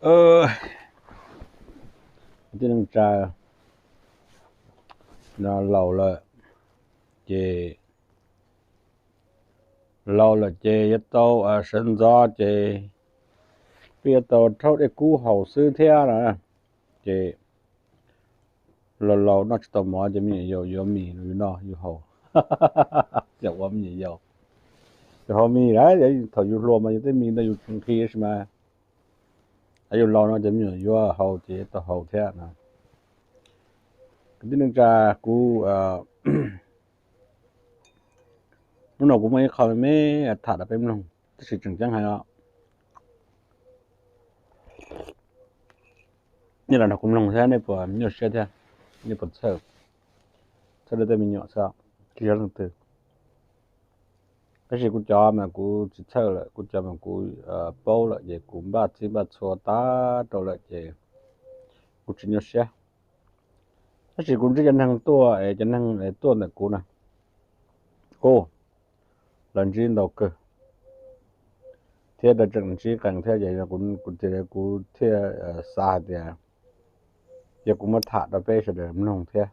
Tij neej tsa no laus lawm ces, laus lawm ces yuav tau sawv ntxov ces peb yuav tau rhaub dej kub haus xwb thiab na. Ces laus laus noj tsis tau mov ces me nyuam yaus yuav mis yus noj yus haus. Cov ua me nyuam yaus, yus haus mis lawm, thaum yus hluas mas yus tej mis ntawd yus tsis nqhis tab sis mas yus laus no ces me nyuam yuav haus ces yuav tau haus thiab no. Kwv tij neej tsa, kuv hnub no kuv muaj ib qho me me tham rau peb mloog tab sis tseem ceeb heev os. Nej los nrog kuv mloog thiab nej puas nyuaj siab thiab nej puas txhawj, txhawj rau tej me nyuam xwb, tsis yog leej twg. Tab sis kuv cov mas kuv tsis txhawj lawm, kuv cov mas kuv paub lawm ces kuv npaj txhij npaj txhua tag rau lawm ces kuv tsis nyuaj siab. Tab sis kuv ntsib cov neeg tuaj es cov neeg tuaj ntawm kuv na, u, lawv ntsib ntau kawg thiab lawv tseem ntsib qees thiab ces kuv thiaj xav hais tias yog kuv muab tham rau peb sawv daws mloog thiab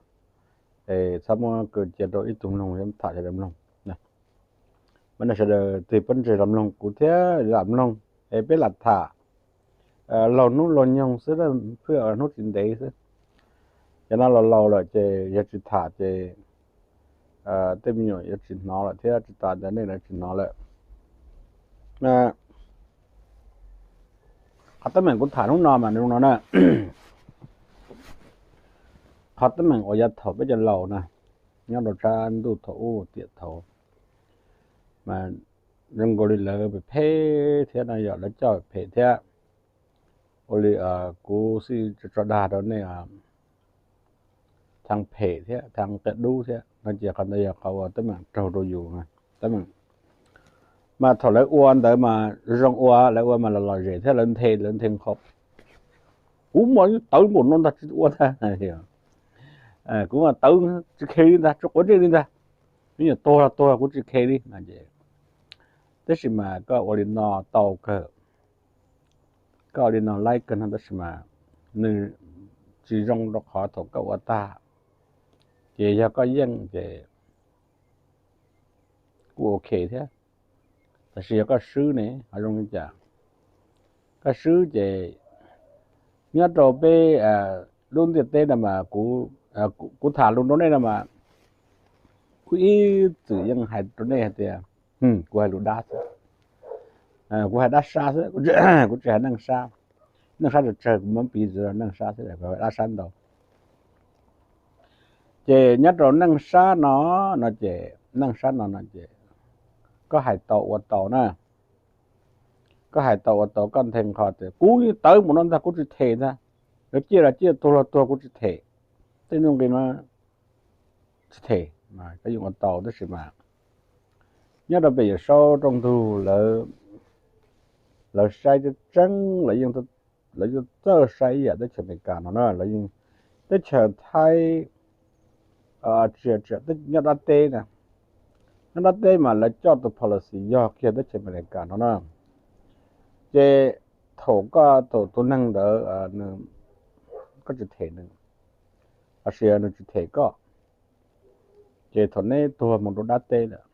es txhob muab cia rau ib tug mloog, tham sawv daws mloog. Mas nej sawv daws tig pob ntseg los mloog kuv thiab lam mloog es peb lam tham laug hnub laug nyoog xwb, hnub tsis ntev xwb. Cov no laus laus lawm ces yog tsis tham ces tej me nyuam yuav tsis hnov lawm thiab tsis tas ntawd nej lawv tsis hnov lawm. Qhov teeb meem kuv tham hnub no mas zoo no na, qhov teeb meem uas yog thaum peb cov laus na, nyob rau tsab ntuj thaum ub tiam thaum mas zoo nkaus li lawv phem phem thiab no yog lawv coj phem thiab. Ua li kuv xij tso dag rau nej, thaj phem thiab thaj qias dub thiab no ces qhov ntawd yog qhov uas teeb meem raug rau yus, teeb meem. Mas thaum lawv ua ntawd mas zoo ua, lawv ua mas los lom zem thiab lawv nthe, lawv nthe qhov, kuv mas tawv npaum no ntag tsis ua ntag, kuv mas tawv tsis khe li ntag, tsis quav ntsej li ntag, me nyuam tuag los tuag kuv tsis khe li no ces. Tab sis mas koj ua li no tau kawg, koj ua li no laib kawg no tab sis mas nws tsis zoo rau qhov thaum koj ua tag ces yog koj yeej ces kuj ok thiab. Tab sis yog koj swb ne ho zoo li cas? Koj swb ces nyob rau peb lub ntiaj teb no mas kuv tham lus rau nej no mas kuv ib txwm yeej hais rau nej hais tias kuv hais lus dab xwb, kuv hais dab sab xwb, kuv tsis hais neej sab. Neej sab tsawg tsawg kuv muab piv txwv rau neej sab xwb, kuv hais dab sab ntau. Ces nyob rau neej sab no, no ces neej sab no no ces koj hais tau ua tau na. Koj hais tau ua tau, koj nthe qhov tias kuv yeej tawv mus no ntag kuv tsis them ntag, yuav ciaj los ciaj tuag los tuag kuv tsis them, tej nuj nqi no tsis them, koj yeej ua tau tab sis mas nyob rau pem Yawm Saub rooj ntug lawv saib tseeb tseeb, lawv yeej txawj saib ib yam teb chaws Amelikas no na, lawv yeej, teb chaws Thaib, tsis, nyob dab teb na, nyob dab teb mas lawv coj tus policy yog kiag teb chaws Amelikas no na. Ces thaum koj, thaum tus neeg ntawd nws, koj tsis them nws, los sis nws tsis them koj, ces thaum neb tuag mus rau dab teb lawm,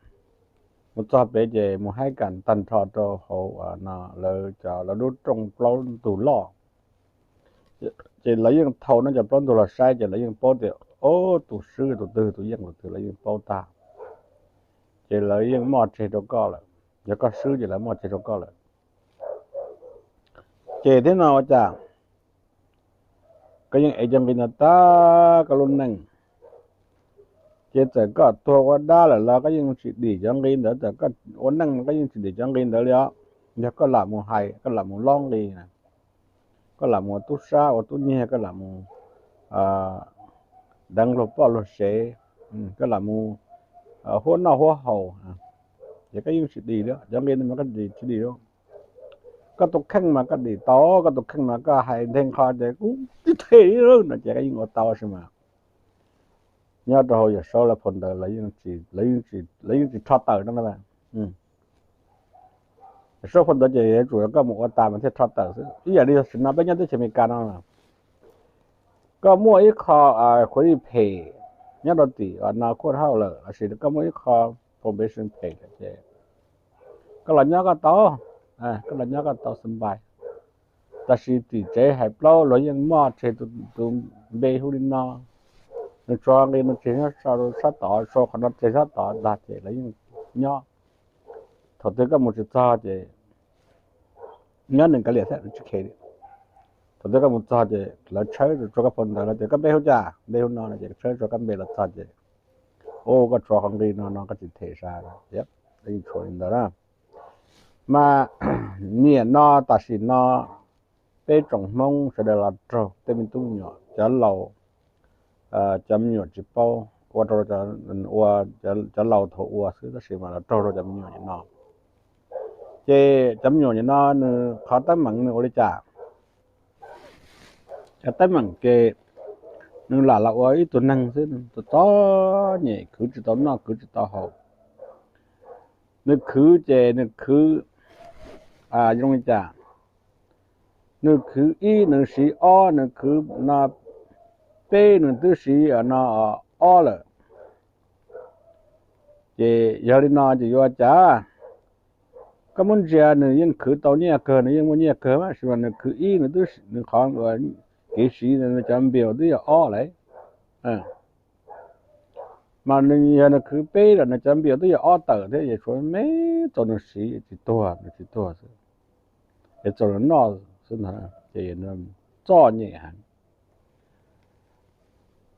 mus txog pem ces mus haib kas tag nrho rau hauv no, lawv cov, lawv lub rooj plaub ntug loj. Ces lawv yeej thau no cov plaub ntug los saib ces lawv yeej paub tias, o, tus swb tus twg, tus yeej tus twg, lawv yeej paub tag. Ces lawv yeej moj tseg rau koj lawm. Yog koj swb ces lawv moj tseg rau koj lawm. Ces thiab no ua cas koj yeej ev cov nqi no tag koj lub neej, ces txawm koj tuag ua dab lawm los koj yeej tsis dim cov nqi ntawd, txawm koj ua neej koj yeej tsis dim cov nqi ntawd li os. Yog koj lam mus hais, koj lam mus lob nqi, koj lam mus ua tub sab ua tub nyiag, koj lam mus deev luag poj luag sev, koj lam mus huab noj huab haus, ces koj yeej tsis dim li cov nqi ntawd, mas koj tsis dim li. Koj tus kheej mas koj dim tau, koj tus kheej mas koj hais nthe qho ces kuv tsis them li no ces koj yeej ua tau sis mas. Nyob rau hauv Yawm Saub lawv phau ntawv lawv yeej tsis rho tawm no na. Sub phau ntawv ces yuav tsum yog koj mus ua tas mas thiaj rho tawm xwb. Ib yam li tam sim no peb nyob teb chaws Amelikas no, koj muaj ib qho khuv li phem nyob rau tim no khuj hauj lawm lossis koj muaj ib qho probation phem lawm ces koj los nyob koj tau, koj los nyob koj tau xab npais. Tab sis tim tsev hais plaub luag yeej moj tseg tus npe hu li no, nws tsuas nqi no tseg nyob sab tod, sau qhov no tseg sab tod ntag ces lawv yeej nyob. Thaum twg koj mus tsis txog ces nyob nws kav liam thiab tsis khev li. Thaum twg koj mus txog ces lawv tshawb rau koj phau ntawv los tias koj npe hu cas, npe hu no no ces tshawb rau koj npe los txog ces ua koj tshuav qhov nqi no no koj tsis them sas, tshuav li ntawd na. Mas niaj no tam sim no peb tsoom Hmoob sawv daws los raug tej me tub me nyuam, cov laus, cov me nyuam tsis paub, ua rau ua, cov laus thaum ua xwb tab sis mas los raug rau cov me nyuam nim no. Ces cov me nyuam nim no nws qhov teeb meem nws ua li cas? Cov teeb meem ces nws lam los ua ib tug neeg xwb, txom nyem, khwv tsis tau noj khwv tsis tau haus. Nws khwv ces nws khwv zoo li cas? Nws khwv ib, nws siv ob, nws khwv no peb, nws twb siv no ob lawm. Ces yog li no ces yuav cas? Koj muab ntsia nws yeej khwv tau nyiaj kawg, nws yeej muaj nyiaj kawg mas, tab sis mas nws khwv ib, nws twb, nws qhov kev siv nws cov npias twb yog ob lawm. Mas nws yog nws khwv peb los nws cov npias twb yog ob tawm thiab, ces tshuav me txaus nws siv tsis tuag, nws tsis tuag xwb, es txaus nws noj xwb ntag, ces txom nyem heev.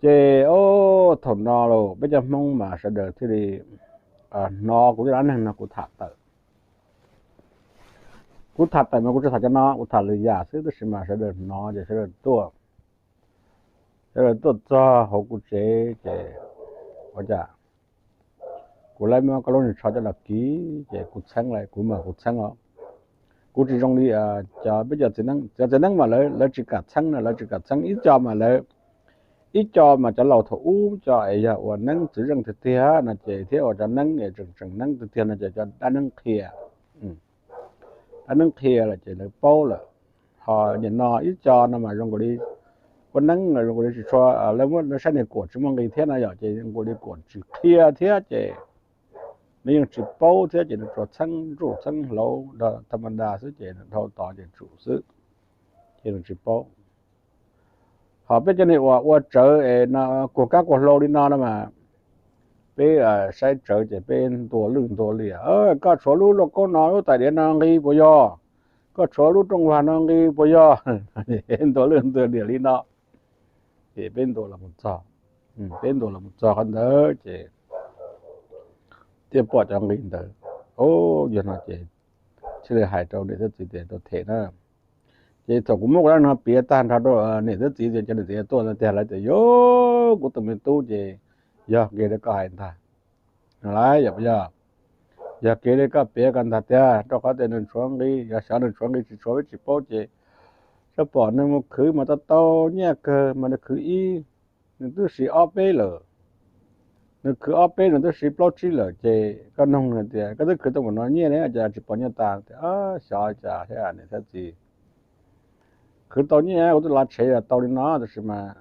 Ces thaum no los peb cov Hmoob mas sawv daws thiaj li hnov kuv cov dab neeg no kuv tham tawm. Kuv tham tawm mas kuv tsis tham cov no, kuv tham lwm yam xwb, tab sis mas sawv daws hnov ces sawv daws tuaj, sawv daws tuaj txog hauv kuv tsev ces ua cas kuv laib muab koj lub ntsho coj los kis ces kuv txheeb lawm, kuv mas kuv txheeb os. Kuv tsis zoo li cov peb cov txiv neeb, cov txiv neeb mas lawv tsis kam txheeb na, lawv tsis kam txheeb. Ib co mas lawv, ib co mas cov laus thaum ub cov es yog uas neeb txwv zeej tiag tiag no ces thiab uas cov neeb es tseem tseem neeb tiag tiag no ces cov dab neeb qhia, dab neeb qhia lawm ces lawv paub lawm. Ho nim no ib co no mas zoo nkaus li ua neeb zoo nkaus li tsis tshua, lawv muab saib niag kuam tsis muaj nqi thiab no yom, ces zoo nkaus li kuam tsis qhia thiab ces nws yeej tsis paub thiab ces nws tsuas txheeb ntsuj txheeb hlauv nrog tha ma nta xwb ces nws dhau tod ces tsum xwb, ces nws tsis paub. Ho peb cov niag uas ua tsawv es no kuag kab kuag hlau li no no mas, peb saib tsawv ces peb ntuas lwj ntuas liam, koj tshuav lub lauj kaub no lub tais diav no nqi puas yog? Koj tshuav lub rooj vag no nqi puas yog? Ntuas lwj ntuas liam li no. Ces peb ntuas los mus txog, peb ntuas los mus txog qhov ntawd ces thiaj pom cov nqi ntawd. Yog no ces thiaj li hais rau niam thiab txiv tias tau them na. Ces thaum kuv muab kuv dab neeg no piav tag nrho rau niam thiab txiv ces cov niam txiv tuaj ntawd tiag lawv tias, Yog kuv tus me tub ces yog kiag li koj hais ntag. Lawv yog, yog kiag li koj piav ko ntag tiag, rau qhov tias nws tshuav nqi, yog xyov nws tshuav nqi tsis tshuav peb tsis paub ces sab pom nws mus khwv mas tau tau nyiaj kawg mas nws khwv ib, nws twb siv ob peb lawm. Nws khwv ob peb nws twb siv plaub tsib lawm ces koj noog nws tias koj twb khwv tau npaum no nyiaj ne cas tsis pom nyiaj tas tias, Xyov cas thiab niam thiab txiv, khwv tau nyiaj kuv twb lav tshev tau li no tab sis mas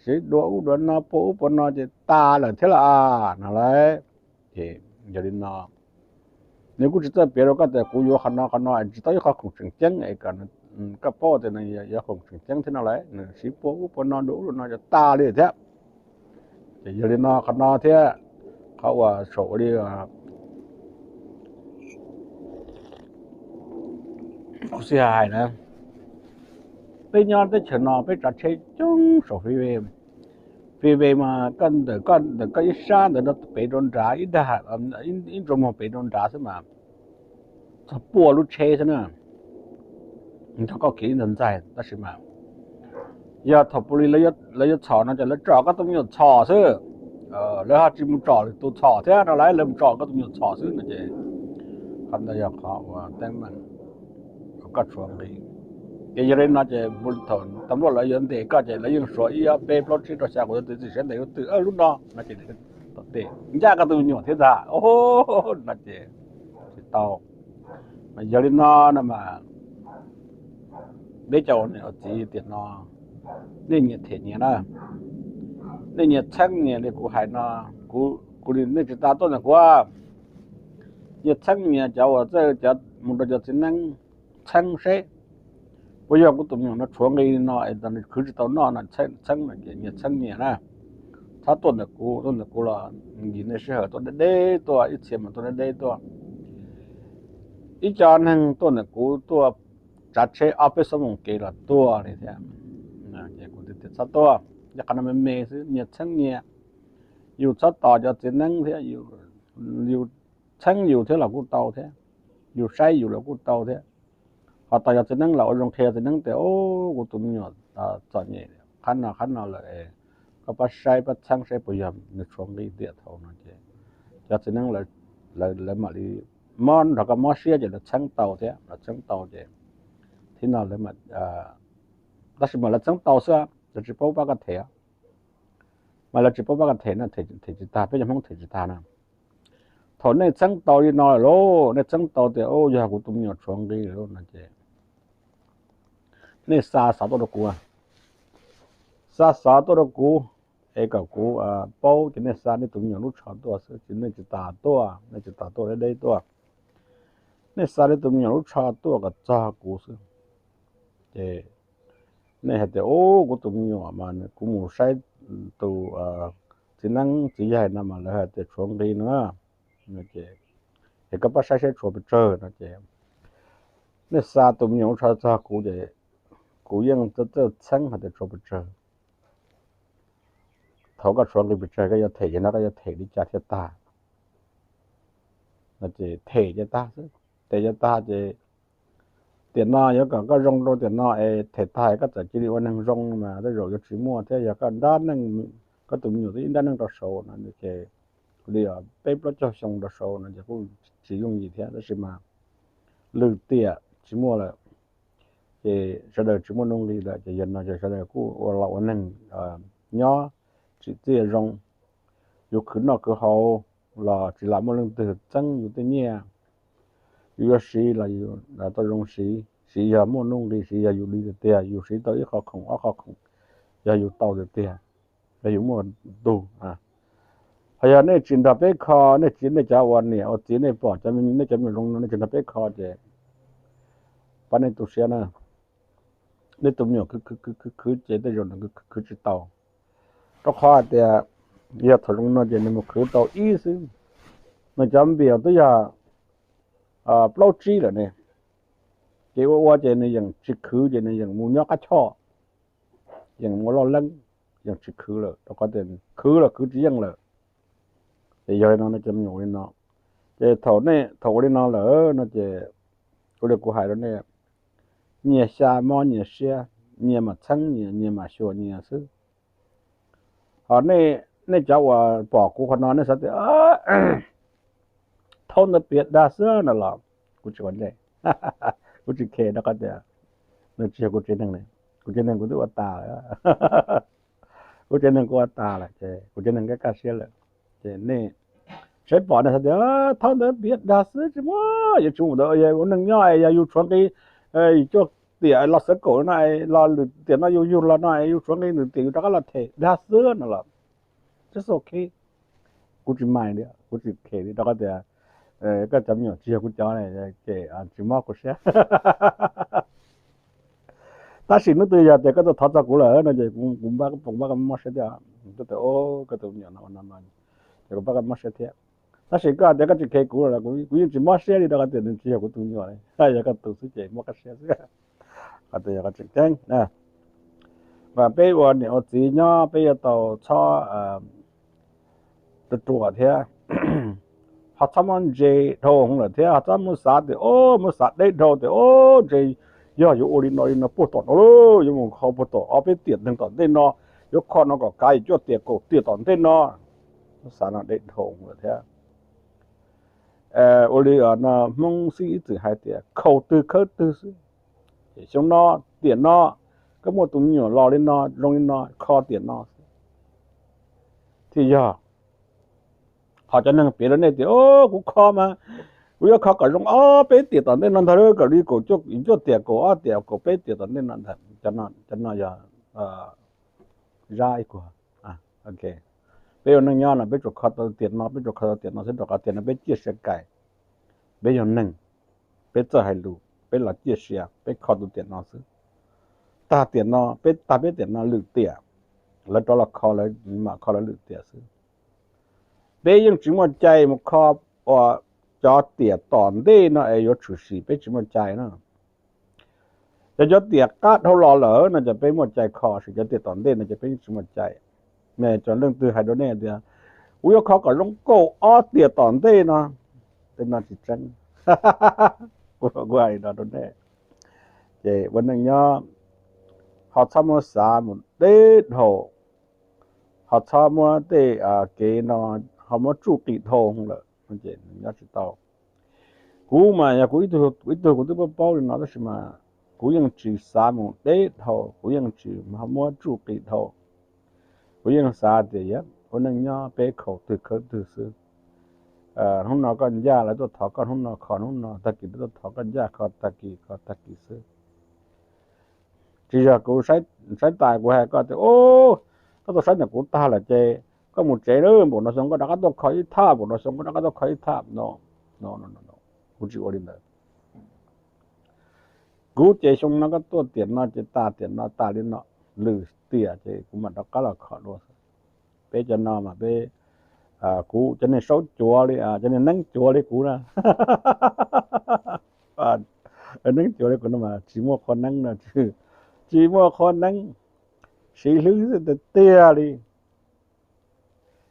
siv dua ub dua no pua ub pua no ces tas lawm thiab lauj no lauj. Ces yog li no nws kuj tsis txawj piav rau koj tias kuv yuav qhov no qhov no tsis tau ib qho khoom tseem ceeb es kom koj paub tias nws yuav khoom tseem ceeb thiab no lauj, nws siv pua ub pua no dua ub dua no ces tas li thiab. Ces yog li no qhov no thiab qhov uas saum ua li kuv xij hais na, peb nyob teb chaws no peb tsav tsheb coob saum freeway. Freeway mas koj ntawm, koj ntawm koj ib sab ntawd pem rau nrad ib dag, ib ntsug muag pem rau nrad xwb mas txog pua lub tsheb xwb na, nrog koj khiav ib ntag ntxaig. Tab sis mas yog thaum pua li lawv yuav txhom no ces lawv tsom koj tus me nyuam txhom xwb, lawv ho tsis mus tsom lwm tus txhom thiab no lauj, lawv mus tsom koj tus me nyuam txhom xwb no ces qhov ntawd yog qhov uas teeb meem uas koj tshuav nqi. Ces yog li no ces thaum tas npluaj lawv yuav ntes koj ces lawv yeej suav ib ob peb plaub tsib rau xya kuv twb tsis siab ntes lub twg lub no no ces tom tej ncaj koj tus me nyuam thiab ntag no ces tsis tau. Yog li no no mas, peb cov ua niam ua txiv tiam no, nej nyias them nyias na, nej nyias txheeb nyias li kuv hais no. Kuv, kuv li nej tsis tas tuaj ntawm kuv, nyias txheeb nyias cov uas txawj cov mus rau cov txiv neeb, txheeb seb puas yog kuv tus me nyuam no tshuav nqi no es nws khwv tsis tau noj no, txheeb no ces nyias txheeb nyias na. Txhob tuaj ntawm kuv, tuaj ntawm kuv los nkim nej sij hawm tuaj deb deb tuaj, ib txhia mas tuaj deb deb tuaj. Ib co neeg tuaj ntawm kuv tuaj tsav tsheb ob peb xuab moos kev los tuaj li thiab. Ces kuv tias txhob tuaj, yog qhov no me me xwb, nyias txheeb nyias. Yus txhob tos cov txiv neeb thiab, yus txheeb yus thiab los kuj tau thiab, yus saib yus los kuj tau thiab. Ho tos cov txiv neeb los ua zoo qhia txiv neeb tias, kuv tus me nyuam txom nyem qhab no qhab no lawm, koj pab saib pab txheeb saib puas yog nws tshuav nqi tiam thaum no ces cov txiv neeb lawv mam li mob nrog koj mob siab ces lawv txheeb tau thiab, lawv txheeb tau ces thib no lawv, tab sis mas lawv txheeb tau xwb, lawv tsis paub pab koj them. Mas lawv tsis paub pab koj them no, them tsis tag, peb cov Hmoob them tsis tag na. Thaum nej txheeb tau li no lawm lauj, nej txheeb tau tias yog kuv tus me nyuam tshuav nqi lawm no ces nej xa xov tuaj rau kuv, xa xov tuaj rau kuv es kom kuv paub ces nej xa nej tus me nyuam lub tsho tuaj xwb, ces nej tsis tas tuaj, nej tsis tas tuaj deb deb tuaj. Nej xa nej tus me nyuam lub tsho tuaj kom txog kuv xwb. Ces nej hais tias, kuv tus me nyuam mas kuv mus saib tus txiv neeb txiv yaig no mas lawv hais tias tshuav nqi no, es koj pab saib saib tshuav pes tsawg no ces nej xa tus me nyuam lub tsho txog kuv ces kuv yeej txawj txheeb hais tias tshuav pes tsawg. Thaum koj tshuav nqi pes tsawg koj yuav them, yog no koj yuav them li cas thiaj tag? Them ces tag xwb, them ces tag ces tiam no yuav kom koj zoo rau tiam no es them tag koj txawm cia li ua neeg zoo mas tej zaum yuav tsis muaj thiab. Yog koj nrab neej, koj tus me nyuam twb ib nrab neej rau saud no ces li peb plaub caug xyoo rau saud no ces kuj tsis yooj yim thiab, tab sis mas lwm tiam tsis muaj lawm, ces sawv daws tsis muaj nuj nqis lawm ces yog no ces sawv daws kuj ua los ua neeg nyob tsim txiaj zoo. Yus khwv noj khwv haus los tsis lam muaj leej twg txeeb yus tej nyiaj. Yus yuav siv los yus tau zoo siv, siv yog muaj nuj nqis, siv yog yus li tiag tiag, yus siv tau ib qho khoom ob qho khoom, yog yus tau tiag tiag, yog yus muaj tug. Ho yog nej tsis nrog peb kho, nej tsis, nej cov ua niam ua txiv nej pom nej cov me nyuam zoo no nej tsis nrog peb kho ces pab nej tu siab na. Nej tus me nyuam khwv khwv khwv khwv ces tej zaum nws khwv tsis tau, rau qhov hais tias yog thaum zoo no ces nws mus khwv tau ib xwb, nws cov npias twb yog plaub tsib lawm ne. Ces ua ua ces nws yeej tsis khwv ces nws yeej mus nyob qab choj, yeej mus loj leeb, yeej tsis khwv lawm, rau qhov tias khwv los khwv tsis yeej lawm. Ces yog li no nej cov me nyuam ua li no, ces thaum nej, thaum ua li no lawm no ces ua li kuv hais rau nej, nyias xya mob nyias siab, nyias mam txheeb nyias, nyias mam xyuas nyias xwb. Ho nej cov uas pom kuv qhov no nej xav tias thaub ntawd piav dag xwb no los kuv tsis ua ntej, kuv tsis khe rau qhov tias nws tsis yog kuv tsev neeg li. Kuv tsev neeg kuv twb ua tas lawm, kuv tsev neeg kuv ua tas lawm ces kuv tsev neeg kaj kaj siab lawm. Ces nej saib pom nej xav tias thaub ntawd piav dag xwb tsis muaj, yuav tsis ua ntawd, ua neeg nyob yog yus tshuav nqi, yus cuaj tiam los xav kaum no, los lwm tiam no yus yug los no yus tshuav nqi lwm tiam yus rov qab los them dag xwb no los it's okay. Kuv tsis mind li, kuv tsis khe li rau qhov tias koj cov me nyuam tsis yog kuv cov, ces tsis mob kuv siab. Tab sis hnub twg yog tias koj tuaj thov txog kuv lawm no ces kuv npaj, kuv npaj koj mob siab thiab. Koj tias koj tus me nyuam no no no, ces kuv npaj koj mob siab thiab. Tab sis koj tias koj tsis khe kuv los kuv yeej tsis mob siab li rau qhov tias nws tsis yog kuv tus me nyuam, yog koj tus xwb ces mob koj siab xwb. Qhov tias yog qhov tseem ceeb. Mas peb ua niam ua txiv nyob peb yuav tau txhob ruam ruam thiab, ho txhob muab ntse dhau hwv lawm thiab ho txhob muab xav tias o, muab xav deb dhau tias o, ntse yog yuav ua li no li no puag tom no, yuav mus kho puag tom ob peb tiam neeg tom ntej no, yuav kho no kom kav yus cuaj tiam kaum tiam tom ntej no. Muab xav no deb dhau lawm thiab. Ua li no Hmoob xib ib txwm hais tias khaus twg khawb twg xwb. Xyoo no, tiam no, koj muaj tus me nyuam los li no zoo li no kho tiam no xwb thiaj yog. Ho cov neeg piav rau nej tias o, kuv kho mas Kuv yuav kho kom zoo ob peb tiam tom ntej no ntag, kom li kaum cuaj tiam, kaum ob tiam, kaum peb tiam tom ntej no ntag. Cov no yog zab ib kuag. Peb ua neej nyob no peb tsuas kho tau tiam no, peb tsuas kho tau tiam no xwb, rau qhov tiam no peb ciaj sia kais. Peb yog neeg, peb txawj hais lus, peb los ciaj sia, peb kho tau tiam no xwb. Tag tiam no, peb tag peb tiam no lwm tiam, lawv rov los kho, lawv mam kho lawv lwm tiam xwb. Peb yeej tsis muaj cai mus kho uas cov tiam tom ntej no es yuav tshwm sim, peb tsis muaj cai na. Ces cov tiam qab dhau los lawm no ces peb muaj cai kho, tab sis cov tiam tom ntej no ces peb yeej tsis muaj cai. Cov leej twg hais rau nej tias kuv yuav kho kom zoo kaum ob tiam tom ntej no, tej no tsis tseeb. Kuv hais li no rau nej. Ces ua neej nyob ho txhob muab xav mus deb dhau, ho txhob muab tej kev no ho muab tsuj qis dhau lawm, nyob tsis tau. Kuv mas yog kuv ib tug kuv twb paub paub li no tab sis mas kuv yeej tsis xav mus deb dhau, kuv yeej tsis ho muab tsuj qis dhau. Kuv yeej xav tias yog ua neej nyob peb khaum twg khawb twg xwb. Hnub no koj ncaj lawv tuaj thov koj hnub no kho hnub no, tag kis lawv tuaj thov koj ncaj kho tag kis, kho tag kis xwb. Tsis yog kuv saib tas kuv hais koj tias, koj tuaj saib ntawm kuv tag lawm ces koj mus tsev, npaum no xyoo koj rov qab tuaj kho ib thaj, npaum no xyoo koj rov qab tuaj kho ib thaj no. Kuv tsis ua li ntawd. Kuv ces xyoo no koj tuaj tiam no ces tas tiam no tas li no, lwm tiam ces kuv mam rov qab los kho dua. Peb cov no mas peb, kuv cov niag saub cuav li, cov niag neeb cuav li kuv na. Neeb cuav li kuv no mas tsis muaj qhua neeb no, tsis muaj qhua neeb, siv hlwb tiag tiag li.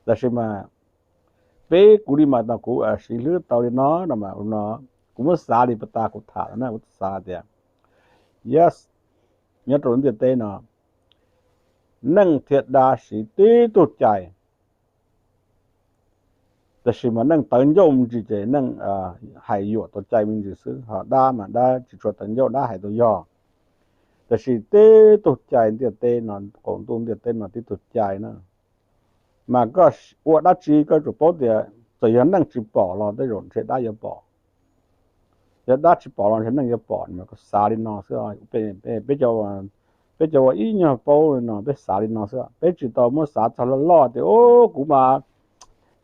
Tab sis mas peb kuv li mas tau kuv siv hlwb tau li no no mas no, kuv muab xav li pas tas kuv tham na, kuv xav tias, yes, nyob rau lub ntiaj teb no, neej thiab dab siv tib tug cai. Tab sis mas neej tawv ncauj me ntsis ces neej hais yuam tau cai me ntsis xwb, ho dab mas dab tsis tshua tawv ncauj, dab hais tau yog. Tab sis tib tug cai ntiaj teb no, qaum ntuj ntiaj teb no tib tug cai na, mas koj ua dab tsi koj tsuas paub tias txawm yog neej tsis pom los tej zaum ntshe dab yuav pom. Yog dab tsis pom los ntshe neej yuav pom, mas koj xav li no xwb. Peb cov uas ib nyuag paub li no peb xav li no xwb, peb tsis tau muab xav txog loj loj tias, o, kuv mas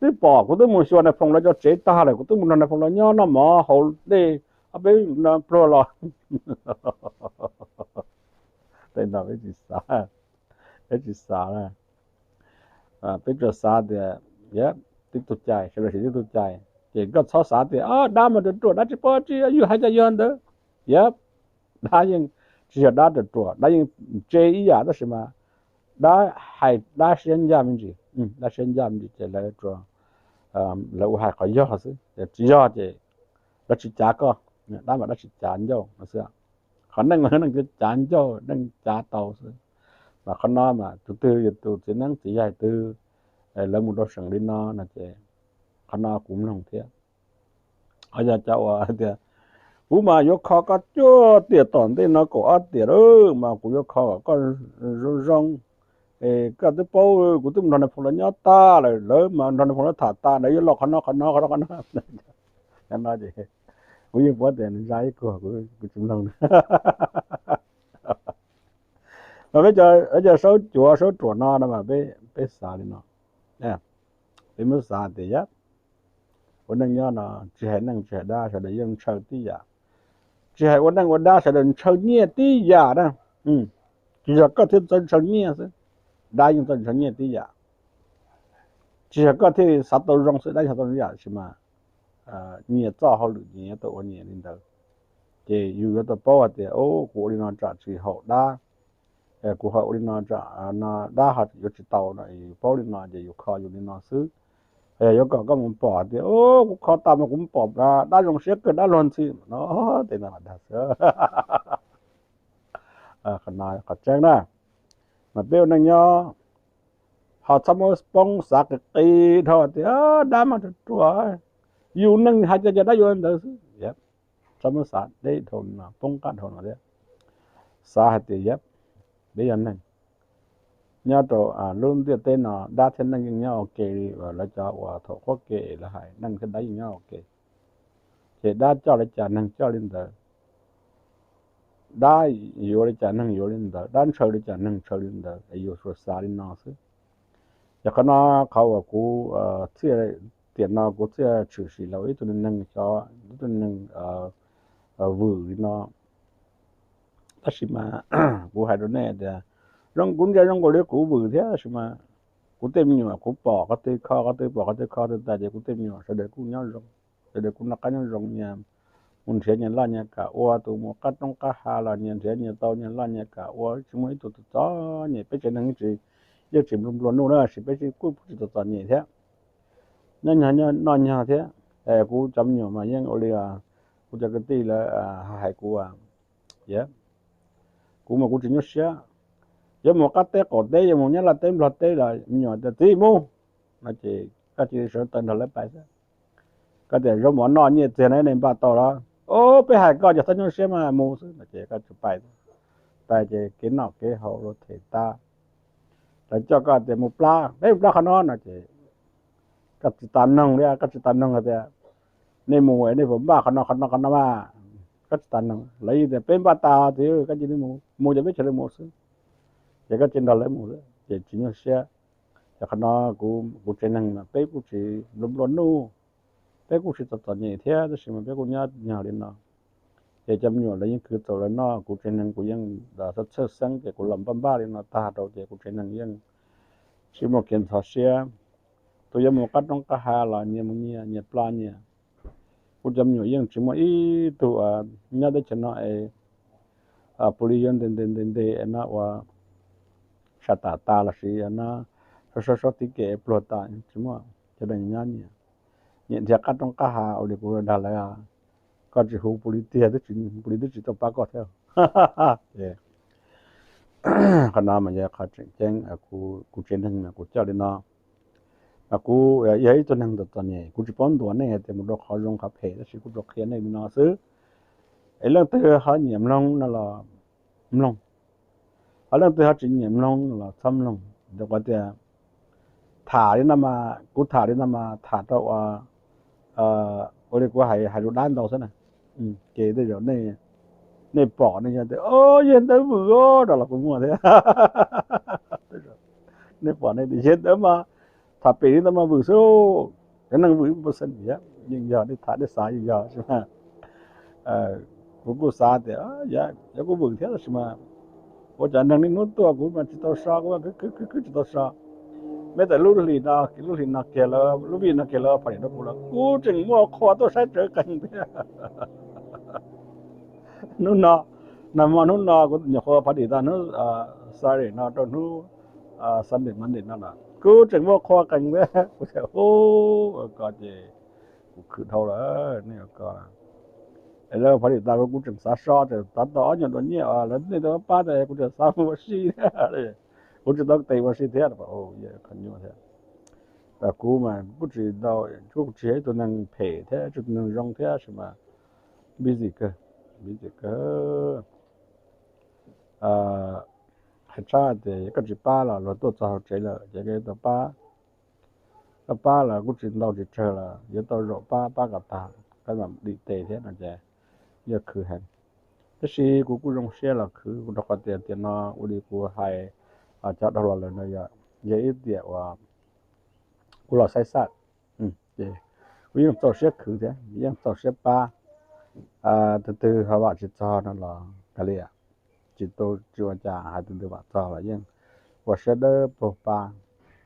twb pom, kuv twb mus xyuas Nais Phoo lawv cov tsev tag lawm, kuv twb mus nrog Nais Phoo lawv nyob noj mov haus dej ob peb pluag los. Tej no peb tsis xav, peb tsis xav na. Peb tsuas xav tias, yog tib tug cai, sawv daws siv tib tug cai, ces koj txhob xav tias dab mas ruam ruam, dab tsis paub tsi, yus hais cas yog ntawd. Yog dab yeej tsis yog dab ruam ruam, dab yeej ntse ib yam, tab sis mas dab hais dab siab ncaj me ntsis, dab siab ncaj me ntsis ces lawv ua hais qhov yog xwb, tsis yog ces dab tsis cav koj, dab mas dab tsis cav ncauj no xwb. Qhov neej mas neej cav ncauj, neej cav tau xwb. Mas qhov no mas tus twg yog tus txiv neeb txiv yaig twg lawv mus rau seem li no no ces qhov no kuv mloog thiab. Ho yog cov uas tias kuv mas yuav kho koj cuaj tiam tom ntej no kaum ob tiam lawm mas kuv yuav kho kom koj zoo zoo. Koj twb paub kuv twb mus nrog Nais Phoo lawv nyob tag lawm, lawv mas nrog Nais Phoo lawv tham tas lawv yuav los qhov no qhov no qhov no qhov no. Cov no ces kuv yeej paub tias nws zaj ib kuag, kuv tsis mloog. Mas peb cov saub cuav saub ruam no no mas peb xav li no, peb muab xav tias yog ua neej nyob no tsis hais neej tsis hais dab sawv daws yeej ntshaw tib yam. Tsis hais ua neej ua dab sawv daws ntshaw nyiaj tib yam na. Tsis yog koj thiaj txawj ntshaw nyiaj xwb, dab yeej txawj ntshaw nyiaj tib yam. Tsis yog koj thiaj xav tau zoo xwb, dab yeej xav tau zoo yam, tab sis mas nyias txoj hauj lwm nyias yuav tau ua nyias li ntawd. Ces yus yuav tau paub hais tias, o, kuv ua li no tsam tsis haum dab, kuv ho ua li no tsam no dab ho yuav tsis tau no, yus paub li no ces yus kho yus li no xwb. Yog yuav kom koj mus pom tias, o, kuv kho tas mas kuv mus pom dab zoo siab kawg, dab luag ntxhi no, tej no mas dag xwb. Qhov tseeb na, mas peb ua neej nyob ho txhob muab poob xav qis qis dhau tias dab mas ruam ruam, yus neeg hais cas cas dab yuav ntawd xwb. Txhob muab xav deb dhau no, poob qab dhau no thiab. Xav hais tias yog, peb yog neeg nyob rau lub ntiaj teb no, dab thiab neeg yeej nyob ua ke li lawv cov uas thaum qhuab ke lawv hais, neeg thiab dab yeej nyob ua ke. Ces dab coj li cas neeg coj li ntawd, dab yuav li cas neeg yuav li ntawd, dab ntshaw li cas neeg ntshaw li ntawd, es yus tsuas xav li no xwb. Yog qhov no, qhov uas kuv txhij, tiam no kuv txhij tshwm sim los ib tug neeg, xyov ib tug neeg vwm li no. Tab sis mas kuv hais rau nej tias, zoo, kuv ntsia zoo nkaus li kuv vwm thiab, tab sis mas kuv tej me nyuam kuv pom qhov twg kho qhov twg, pom qhov twg kho qhov twg tas ces kuv tej me nyuam sawv daws kuj nyob zoo, sawv daws kuj noj qab nyob zoo, nyias mus nrhiav nyias laj nyias kam ua, tus mus qab roob qab hav los nyias nrhiav nyias tau nyias laj nyias kam ua, tsis muaj ib tug txom txom nyem. Peb tsev neeg yeej tsis nplua nplua nuj na, tab sis peb kuj tsis txom txom nyem thiab, nyob nyog noj nyog thiab. Kuv cov me nyuam mas yeej ua li kuv cov kwv tij lawv hais kuv, kuv mas kuv tsis nyuaj siab. Yuav mus qab teb qaum teb, yuav mus nyob laj teb nplog teb los me nyuam tias txiv mus no ces koj cia li sawv taws nrog lawv pais xwb. Koj tias zaub mov noj nyiaj txiag na nej npaj tau los, o, peb hais koj ces txhob nyuaj siab mas mus xwb no ces koj tsuas pais. Pais ces kev noj kev haus los them tas, lawv coj koj tias mus plab, peb mus plab qhov no no ces koj tsis tas noog li, koj tsis tas noog tias nej mus nej puas npaj qhov no qhov no qhov no mas, koj tsis tas noog. Lawv yeej tias peb npaj tas txiv, koj cia li mus, mus ces peb cia li mus xwb. Ces koj cia li nrog lawv mus xwb ces tsis nyuaj siab. Ces qhov no kuv tsev neeg mas peb kuj tsis nplua nplua nuj, peb kuj tsis txom txom nyem thiab, tab sis mas peb kuj nyob nyog li no. Ces cov me nyuam lawv yeej khwv txaus lawv noj, kuv tsev neeg kuv yeej txhawj txhawj xeeb ces kuv los npaj npaj li no tag rau ces kuv tsev neeg yeej tsis muaj kev ntxhov siab. Tus yuav mus qab roob qab hav los nyias mus nyias, nyias plab nyias. Kuv cov me nyuam yeej tsis muaj ib tug nyob teb chaws no es puav leej yuav ntes ntes ntes ntes no ua sab tas tas los sis no sob sob sob tib ke pluag tas, tsis muaj. Cov neeg nyob nyias, nyias nrhiav qab roob qab hav ua li kuv dag lawv, koj tsis hu puav leej tiag, puav leej twb tsis tuaj pab koj thiab. Qhov no mas yog qhov tseem ceeb, kuv tsev neeg mas kuv coj li no. Mas kuv yog ib tug neeg txom txom nyem, kuv tsis paub ntuas nej hais tias mus rau qhov zoo qhov phem, tab sis kuv tsuas qhia nej li no xwb. Es leej twg ho nyiam mloog no los mloog, ho leej twg ho tsis nyiam mloog los txhob mloog. Rau qhov tias tham li no mas, kuv tham li no mas tham rau ua, ua li kuv hais hais lus dab ntau xwb na. Ces tej zaum nej pom nej yog tias yawg ntawd vwm os no los kuj muaj thiab. Nej pom nej tias yawg ntawd mas tham pem li ntawd mas vwm xwb. Cov neeg vwm ib puas xees thiab yeej yog, nej tham nej xav yeej yog. Kuv kuj xav tias yog kuv vwm thiab tab sis mas ua cas neeg niaj hnub tuaj kuv mas tsis tau so, kuv khwv khwv khwv tsis tau so. Meb txawm lub hlis no, lub hlis no kiag lawv, lub vij no kiag lawv phom niam rau kuv lawm, kuv tseem muaj qhua tuaj saib tsawv qees thiab. Hnub no, nag hmo hnub no kuv nyuam qhuav phov dim tag hnub Saturday no rau hnub Sunday Monday no lawm, kuv tseem muaj qhua qees thiab. Kuv tias hu, ko ces kuv khwv dhau lawm nej ko. Es lawv phov dim tas kuv tseem xav so, tseem xav tau ob nyuag dua nyiaj, lawv nej tau pab tas kuv tseem xav mus ua si thiab. Kuv tsis tau tes ua si thiab, qhov nyuaj thiab. Kuv mas kuj tsis tau, kuj tsis yog ib tug neeg phem thiab tsis tus neeg zoo thiab, tab sis mas busy kawg, busy kawg. Hais tshaj tias koj tsis pab los luag tuaj txog hauv tsev lawm ces koj yuav tau pab. Koj pab los kuj tsis ntau tsis tsawg los yuav tau zaum pab, pab kom tag koj mam dim tes thiab no ces yog khwv heev. Tab sis kuv kuj zoo siab los khwv, kuv rau qhov tias tiam no ua li kuv hais cov dhau los lawm no yog, yog ib tiam uas kuv los saib xaj, ces kuv yeej txaus siab khwv thiab yeej txaus siab pab. Tus twg ho vam tsis txog no los kav liam, tsis tu tsis ua cas, hais tus twg vam txog los yeej ua siab dawb paug pab.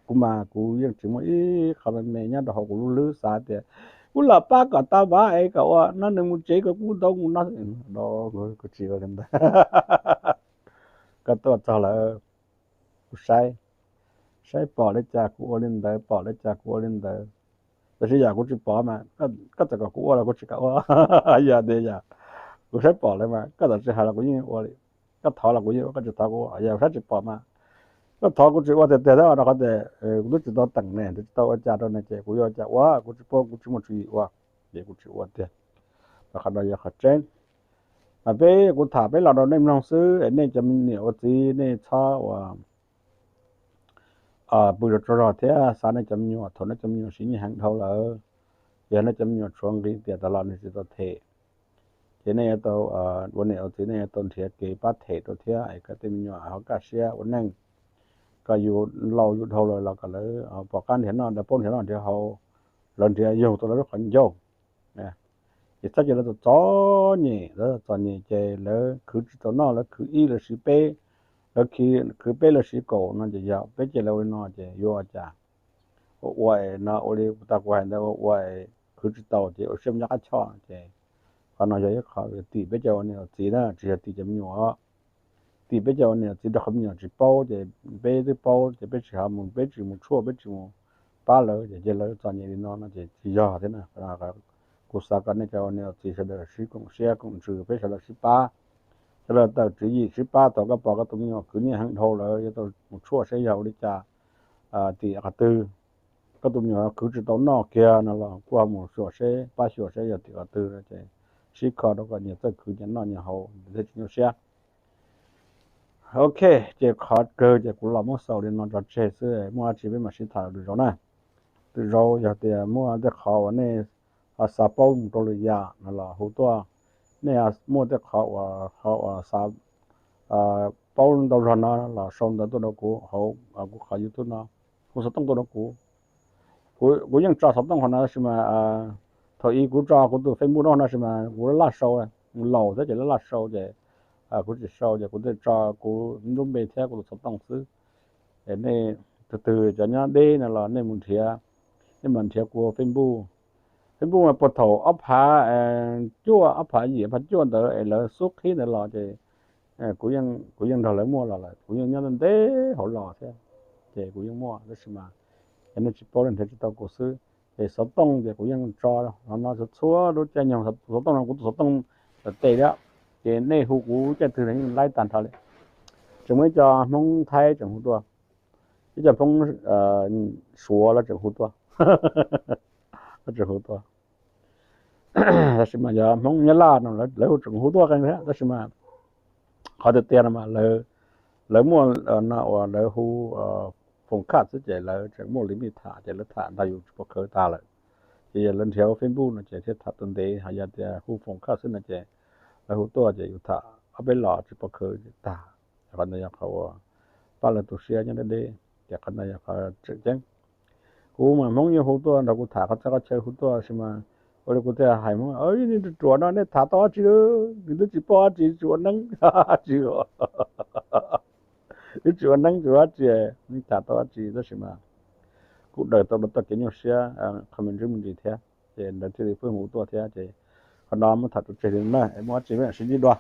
Kuv mas kuv yeej tsis muaj ib qho me me nyob rau hauv kuv lub hlwb xav tias kuv los pab kom tau vam es kom ua no nws mus tsev kom kuv tau mus no, kuv tsis ua li ntawd. Koj tuaj txog lawm, kuv saib, saib pom li cas kuv ua li ntawd, pom li cas kuv ua li ntawd. Tab sis yam kuv tsis pom mas koj txawm kom kuv ua los kuv tsis kam ua. Yog tias yam kuv saib pom lawm mas koj txawm tsis hais los kuv yeej ua li. Koj thov los kuv yeej ua, koj tsis thov kuv ua. Yog kuv saib tsis pom mas koj thov kuv tsis ua tiag tiag thiab, rau qhov tias kuv twb tsis tau teem ne, twb tsis tau ua cas rau ne, ces kuv yuav ua cas ua, kuv tsis paub, kuv tsis muaj tswv yim ua, ces kuv tsis ua tiag. Mas qhov no yog qhov tseeb. Mas peb, kuv tham peb los rau nej mloog xwb, es nej cov me niam ua txiv nej txhob ua pw rau tsaug zog thiab xav nej cov me nyuam, thaum nej cov me nyuam siv nyiaj heev dhau lawm, Ces nej cov me nyuam tshuav nqi tias tas los nws tsis tau them, ces nej yuav tau, ua niam ua txiv nej yuav tau nrhiav kev pab them rau thiab es kom tej me nyuam ho kaj siab ua neej, kom yus laus yus dhau lawm los kom lawv pom qab nrhiav noj, lawv paub nrhiav noj nrhiav haus, lawv nrhiav yug tau lawv lub qhov ncauj. Ces txhob cia lawv txom txom nyem, lawv txom nyem ces lawv khwv tsis tau noj, lawv khwv ib lawv siv peb, lawv khwv peb lawv siv kaum no ces yog peb cia lawv ua li no ces yuav ua cas? Ua ua no ua li tag kuv hais ntawd, ua ua khwv tsis tau ces ua siab nyob qab choj ces qhov no yog ib qho tim peb cov ua niam ua txiv na, tsis yog tim cov me nyuam. Tim peb cov ua niam ua txiv rau qhov me nyuam tsis paub ces peb twb paub ces peb tsis ho mus, peb tsis mus tshuaj, peb tsis mus pab lawv ces cia lawv txom nyem li no no ces tsis yog thiab na. Kuv xav kom nej cov ua niam ua txiv sawv daws sib koom siab koom ntsws, peb sawv daws sib pab, sawv daws tawm tswv yim sib pab. Thaum koj pom koj tus me nyuam khwv nyiaj heev dhau lawm yuav tau mus tshuaj seb yog ua li cas, tim qhov twg. Koj tus me nyuam khwv tsis tau noj kiag no los kuj ho mus xyuas seb, pab xyuas seb yog tim qhov twg no ces sib kho rau kom nyias txawj khwv nyias noj nyias haus thiaj tsis nyuaj siab. Ok, ces qhov kawg ces kuv los muab xaus li no tso tseg xwb, muaj dab tsi peb mam sib tham lwm zaus na. Lwm zaus yog tias muaj tej qhov uas nej ho xav paub mus rau lwm yam no los hu tuaj. Nej muaj tej qhov uas, qhov uas xav paub ntau zog no los sau ntawv tuaj rau kuv hauv kuv qhov YouTube no, hu xov tooj tuaj rau kuv. Kuv yeej tso xov tooj qhov no tab sis mas thaum ub kuv tso kuv tus Facebook no tab sis mas kuv laj laj sau, laus thiab ces laj laj sau ces kuv tsis sau ces kuv thiaj tso kuv lub npe thiab kuv tus xov tooj xwb. Es nej tus twg cov nyob deb no los nej mus nrhiav, nej mam nrhiav kuv Facebook. Facebook mas puag thaum ob phav cuaj, ob phav yim ob phav cuaj ntawd es lawv xub qhib ntawd los ces kuv yeej nrog lawv muaj los lawm, kuv yeej nyob ntev hauv los thiab ces kuv yeej muaj tab sis mas yog nej tsis paub nej nrhiav tsis tau kuv xwb. Ces xov tooj ces kuv yeej tso no txhua txhua lub caij nyoog, xov tooj no kuv tus xov tooj tawm tes thiab, ces nej hu kuv caij twg los yeej laib tag nrho li. Tseem muaj ib co Hmoob Thaib tseem hu tuaj, ib co Hmoob Suav los tseem hu tuaj, tseem hu tuaj. Tab sis mas yog Hmoob Nyab Laj no lawv hu tseem hu tuaj qee thiab tab sis mas qhov tiag tiag no mas lawv muaj no uas lawv hu foom khaj xwb ces lawv tseem muaj limit tham ces lawv tham ntau yus tsis pom khawv tag lawm. Ces yog lawv nrhiav Facebook no ces thiaj tham tau ntev, ho yog tias hu foom khaj xwb no ces lawv hu tuaj ces yus tham ob peb los tsis pom khawv tag. Qhov ntawd yog qhov uas pab lawv tu siab nyob deb deb, ces qhov ntawd yog qhov tseem ceeb. Kuv mas Hmoob yeej hu tuaj nrog kuv tham qhov txhia qhov chaw hu tuaj sis mas ua li kuv thiaj hais Hmoob, nej ruam ruam no nej tham tau dab tsi, nws twb tsis paub dab tsi, tsis ua neeb dab tsi, twb tsis ua neeb tsis ua dab tsi, tham tau dab tsi tab sis mas kuj daws tau rau txoj kev nyuaj siab, qhov me ntsis me ntsis thiab ces lawv thiaj li pheej hu tuaj thiab ces qhov no muab tham tso tseg li no na, muaj dab tsi peb mam sib ntsib dua.